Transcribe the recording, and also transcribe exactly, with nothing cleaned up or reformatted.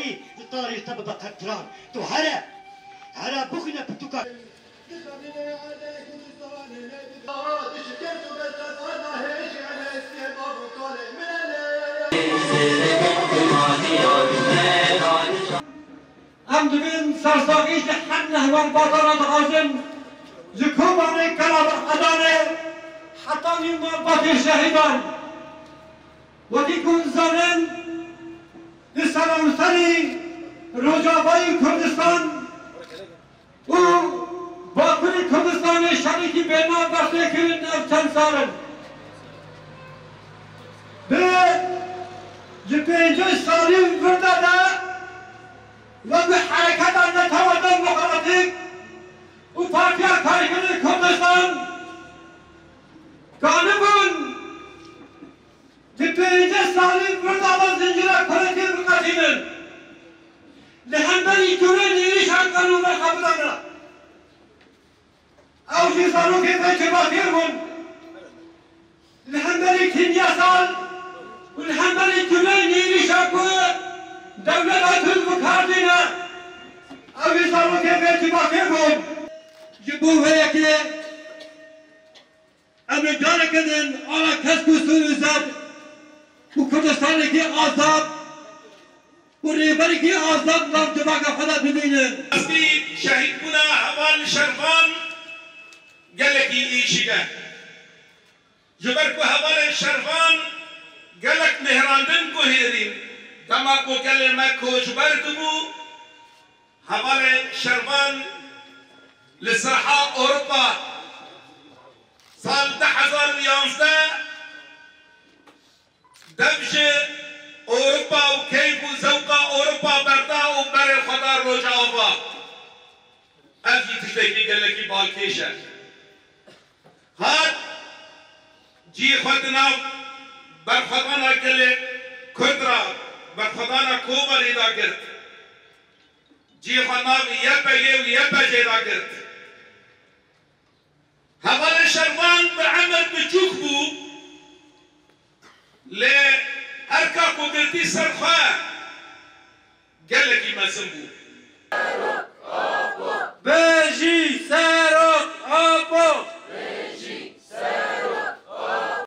Ji tarî te bibe qetran. Tu here, here bixwîne pirtûka. Em dibin sersaxî ji her nehwendbata re dixwazin, ji Kobanê, Kelaberxwedanê heta nîv malbatê şehîdan. Wekî ku hûn zanin, di seranserî Rojavayî Kurdistan û Bakurî Kurdistanê şerîkî bênav berfê kirin ev çend sal in. Bi ji pêncî salî vir de de wek bi Hereketa Netewa Demokratîk û Partiya Karkerên Kurdistan kanibûn di pêncî salî vir de de zincîra kurikê biqetînin. Li hemberî curên êrîşan qanûn berxwe bidana. Ew jî zarokê me civakê bûn. Li hemberî kîmyasal û li hemberî curên êrîşa ku dewleta Tirk bi kar tîne, ew jî zarokê me civakê bûn. Ji bo vê yekê Em ê careke din ala kesk û sor û zed û Kurdistanekî azad û rêberekî azad nav civaka xwe de bibînin. Rastî şehîdbûna heval Şervan gelekî êşîg e. Ji ber ku hevalên Şervan gelek mêhrandin guhêrîn, dema ku gelê me koçber dibû, hevalê Şervan li saha Ewropa sal du hezar û yanzdeh dev ji Ewropa û keyf û zewqa Ewropa berda û berê xwe da Rojava. Ev jî tiştekî gelekî balkêş e. Hat cî xwe di nav berxwedana gelê Kurd re, berxwedana Kobanê de girt. Cî xwe nav Y P G û Y P G de girt. Hevalê Şervan bi emir biçûk bû, lê erka ku girtî ser xwe gelekî mezin bû.